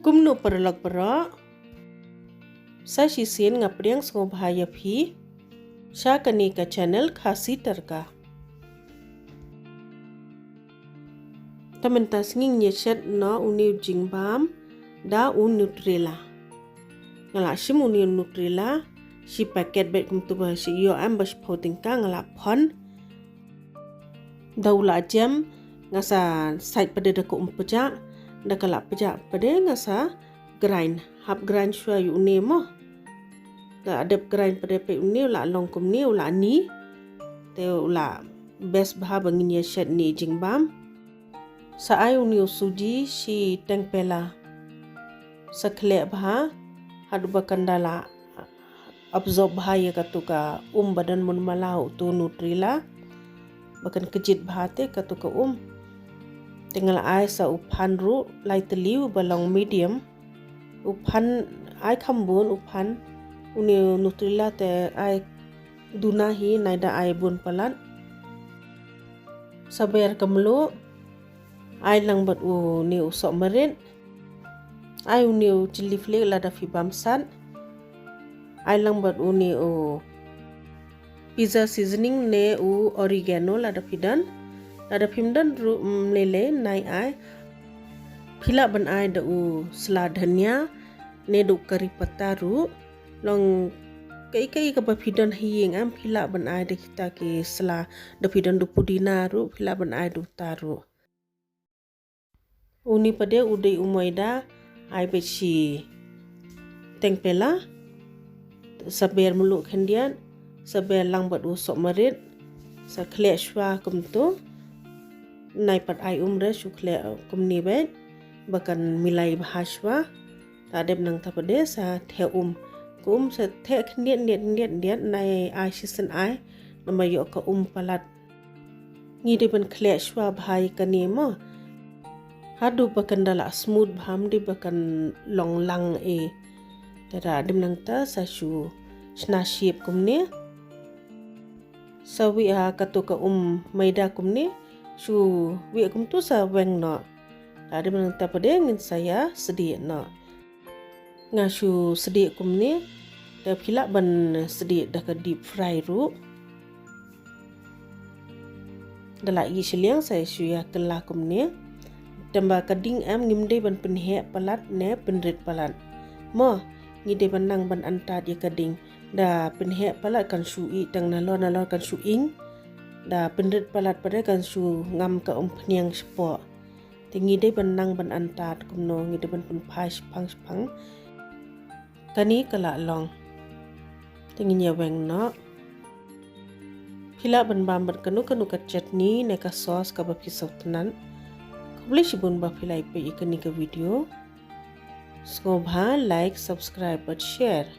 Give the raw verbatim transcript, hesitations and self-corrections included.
Kumno paralok baroh, sa shisien nga pdiang sngewbha ïa phi sha kane ka channel Khasi Tadka. Te mynta sngi ngin ïa shet noh une u jingbam da u Nutella. Nga la shim une u Nutella shi paket bad kumtu ba shi ïoh em ba shiphew tyngka, nga la phon. Da u la jem nga sa sait pat de da ka um pjah, da ka la pjah pat de nga sa grind, hap grind shuwa ïa une mo. Da dep grind pat de peit une u la long kumne, u la ni. Te u la best bha ba ngin ïa shet ne jingbam. Sa ai une u suji shi teng pela. Sa khleh bha haduh ba kan da la absorb bha ïa katu ka um ba don mynmaw la utu Nutella. Ba kan kjit bha te katu ka um. Te nga la ai sa u phan ruh lai tylli uba long medium. U phan ai kham bun u phan. Une u Nutella te ai duna hi, nai da ai bun palat. Sa ber ka mluh. Ai lang bad une u sohmarit. Ai une u chilli flake lada phi bam sat. Ai lang bad une u pizza seasoning ne u oregano lada phi don. Lada phim don ruh, mm, lei lei nai ai. Phi lah ban ai da u sla dhania ne da u kari patta ruh. Long kaei kaei kaba phi don ha ïing em, phi lah ban ai da kita ki sla. Da phi don da u pudina ruh phi lah ban ai da uta ruh. Une pat de u dei u maida, ai beit shi teng pela. Sa ber mluh khyndiat, sa ber lang bad u sohmarit. Sa khleh shuwa kumtu. Nai pat ai um re, shu khleh kumne beit ba kan milai bha shuwa. Ta dep nangta pat de sa theh um. Ka um sa theh khyndiat khyndiat khyndiat khyndiat, nai ai shisien ai. Namar ïoh ka um palat. Ngi dei ban khleh shuwa bha ïa kane mo. Haduh ba kan da la smooth bha, ym dei ba kan long lang eh. Te da dep nangta sa shu shna shape kumne. Sa wieh ha katu ka um maida kumne. Shu wieh kumtu sa weng noh. Da dep nangta pat de ngin sa ïa sdieh noh. Nga shu sdieh kumne, te phi lah ban sdieh da ka deep fry ruh. Da la ih shiliang sa shu ïa kylla kumne. Te ba ka ding em ngim dei ban pynheh palat ne pynrit palat. Mo, ngi dei ban nang ban antad ïa ka ding. Da pynheh palat kan shu ih tang nalor nalor kan shu ing. Da pynrit palat pat de kan shu ngam ka umphniang shapoh. Te ngi dei ban nang ban antad kumno, ngi dei ban pynphai shaphang shaphang. Kane ka la long. Te ngin ïa weng noh. Phi lah ban bam bad kano kano ka chutney ne ka sauce kaba phi sngewtynnat. Khublei shibun ba phi la ïa peit ïa kane ka video. Sngewbha like, subscribe bad share.